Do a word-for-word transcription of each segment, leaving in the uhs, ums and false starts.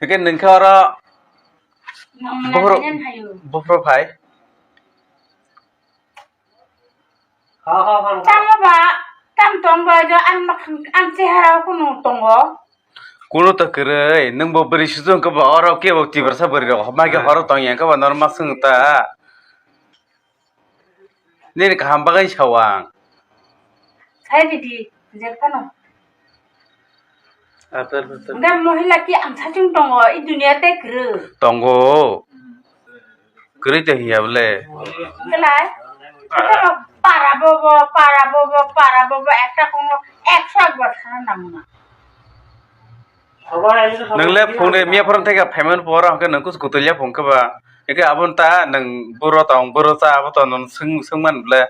Hwnkhe nwng khe oro Nong buphuru-, nang nang hayo. Buphuru phai. Tamo ba, tam tong ba, jo ang makhang, ang chehara kunu tongo. Kunu to kwrwi, nwng bo bwrwi susu hwnkhe ba oro kebo Tiprasa bwrwi rok, homa khe horo tong yang khe ba norma swng ta. Nini kaham bagwi sao ang. Sai ridi, je phano. Atar, atar. Nda mohila ki ang sachung tongo, i dunia te kwrwi. Tongo. Kwrwi te hiya bole. Belai. Para bobo, para bobo, para bobo, ekta kongo ekso ekbar sana nangna. Nwng le phone de miya phone theke payment por hwnkhe nwng kusu kutulya phone khe ba. Eke abon ta nwng buro tong buro cha abo to nwng swng swng man ble.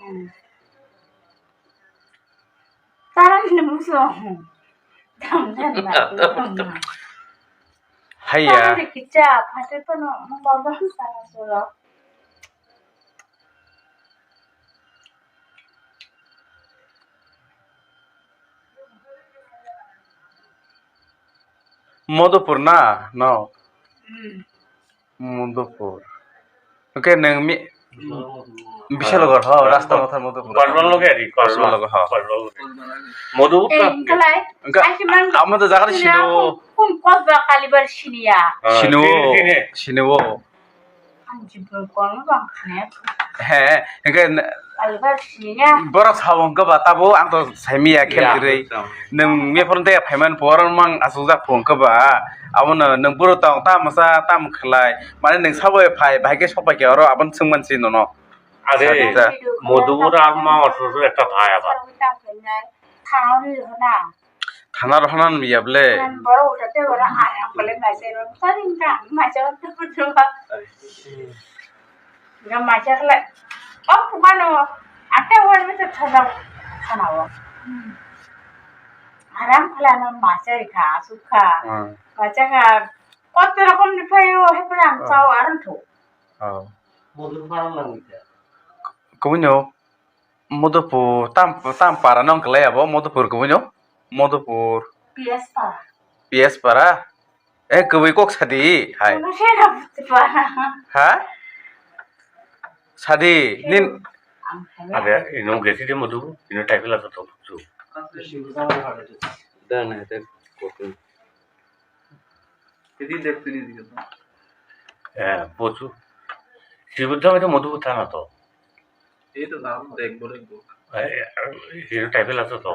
Hmm. Tara ni muso. Tang dan ba. Haiya. Tara ni kicha phate to no baba sana solo. Modopur na? No. Hmm. Modopur. Oke, nang mi-, Bishalnagar, ha, rasta motha Modopur. Korsbal loge ari, Korsbal. Korsbal loge, ha. Korsbal loge. Modopur. Eh, ta? Engkalai. Engka-, Asimang. Amo to jaga sini o. Kum kosba kalibar siniya. Ah, sini o. Sini, sini. Sini o. Ang jibon kono bang khne. He, hingke n-, Albar sini ya. Borok sabo hingke ba tabo ang to saimiya khe ya, kwrwi. Nwng mephron de phaiman borok mang asukjak phung khe ba. Abono nwng buro tong tam sa tam khlai. Mane nwng sabo phai bahai khe sok pai khe oro abon swngman si nono. Ade, Sabita. Modupur ar ma osor ekta thai abar. Thana rohana miya ble. Borok utate borok ayang kole maisai rok. Tari ka maisai rok tuku tuku. Ga maisai kole. O pumano. Ate wal mete thana thana o. Aram kole ano maisai ka asuk ka. Hmm. Maisai ka. Kotto rokom ni phaio hepre ang chao aron thu. Oh. Modupur para nang ita. Kubunyo. Modupur, tam, tam para nong kelai abo, Modupur kubunyo? Modupur. P S para. P S para? Eh, kubui kok sadi, hai. Ano siya na puti para. Ha? Sadi, nin. Ang kaya. Abe, ino gesi de Modupur, ino type la to tu. Dan hai te kokun. Tini dek tini dikhe to. Eh, bochu. Sibudda mai to Modupur thana to. Ei to thana to, dek bo, dek bo. Eh, eh, hero type la to to.